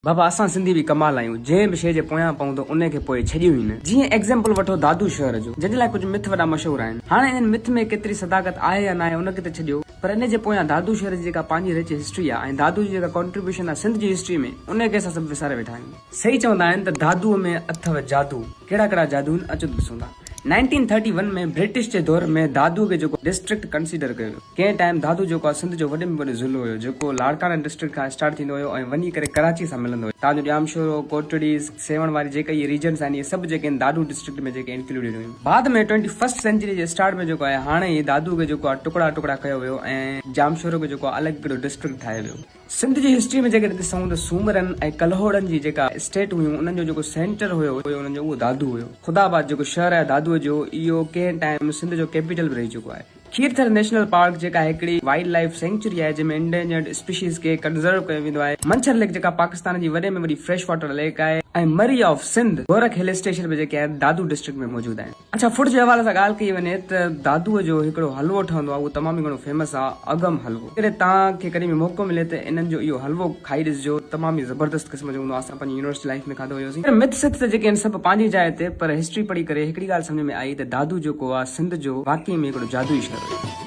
بابا اسان سنڌي به ڪمال آهيون جنهن به شيء جي پويان پئون ته انهي کي پوء ڇڏيون ئي نه. جيئن ايگزيمپل وٺو دادو شهر جو جنهن جي لاء ڪجهه مٿ وڏا مشهور آهن. هاڻي انهن مٿ ۾ ڪيتري صداقت آهي يا ناهي ان کي ته ڇڏيو پر انهي جي پويان دادو شهر جي جيڪا پنهنجي رچ هسٽري آهي ۽ دادو جي جيڪا ڪنٽريبيوشن آهي سنڌ جي هسٽري ۾ انهي کي اسان سڀ وساري ويٺا آهيون. صحيح چوندا آهن ته دادوء ۾ اٿو جادو. ڪهڙا ڪهڙا جادو آهن اچو ته ڏسون ٿا. نائنٽين ٿرٽي ون ۾ برٽش جي دور ۾ دادوء کي جيڪو ڊسٽرڪٽ ڪنسيڊر ڪيو ويو. ڪنهن ٽائيم دادو جيڪو آهي سنڌ جو وڏي ۾ وڏو ضلعو هيو جيڪو لاڙڪاڻا ڊسٽرڪٽ کان اسٽارٽ ٿيندو هيو ۽ وڃي ڪري ڪراچي سان ملندو هيو. تان جو ڄامشورو، ڪوٽڙي، سيوهڻ واري جيڪا اهي ريجنس آهن اهي سڀ جيڪي آهن دادو ڊسٽرڪٽ ۾ جيڪي انڪلوڊيڊ هيون. بعد ۾ ٽوئنٽي فرسٽ سينچري جي اسٽارٽ ۾ جيڪو آهي هاڻي هي دادو کي جيڪو آهي ٽڪڙا ٽڪڙا ڪيو ويو ۽ ڄامشورو کي جيڪو آهي الڳ هڪڙو ڊسٽرڪٽ ٺاهيو ويو. سنڌ جي هسٽري ۾ جيڪڏهن ڏسون ته سومرن ۽ ڪلهوڙن جي جيڪا اسٽيٽ هيون انهن جو جيڪو سينٽر هيو انهن جو اهو دادو هيو. خدا آباد جيڪو شهر آهي دادوء جو اهو ڪنهن ٽائيم سنڌ جو ڪيپيٽل به رهي چڪو آهي. کيرٿر نيشنل پارڪ جيڪا هڪڙي وائلڊ لائيف سينڪچري آهي جنهن ۾ انڊينجرڊ اسپيشيز کي ڪنزرو ڪيو ويندو آهي. منڇر ليڪ جيڪا پاڪستان جي وڏي ۾ وڏي فريش واٽر ليڪ آهي ۽ Murree of Sindh Gorakh hill station به جيڪي آهن دادو ڊسٽرڪٽ ۾ موجود آهن. اڇا فوڊ جي حوالي سان ڳالهه ڪئي وڃي ته دادوء جو هڪڙو حلوو ٺهندو آهي اهو تمام ئي گهڻو فيمس آهي اگم حلوو جيڪڏهن توهان کي ڪڏهن به موقعو ملي ته انهن جو اهو حلوو کائي ڏسجو تمام ئي زبردست قسم جو هوندو آهي اسان پنهنجي يونيورسٽي لائيف ۾ کاڌو هيوسين پر مٿ سٿ ته جيڪي آهن سڀ پنهنجي جاء تي پر هسٽري پڙهي ڪري هڪڙي ڳالهه سمجهه ۾ آئي ته دادو جيڪو آهي سنڌ جو واقعي ۾ هڪڙو جادوئي شهر هيو.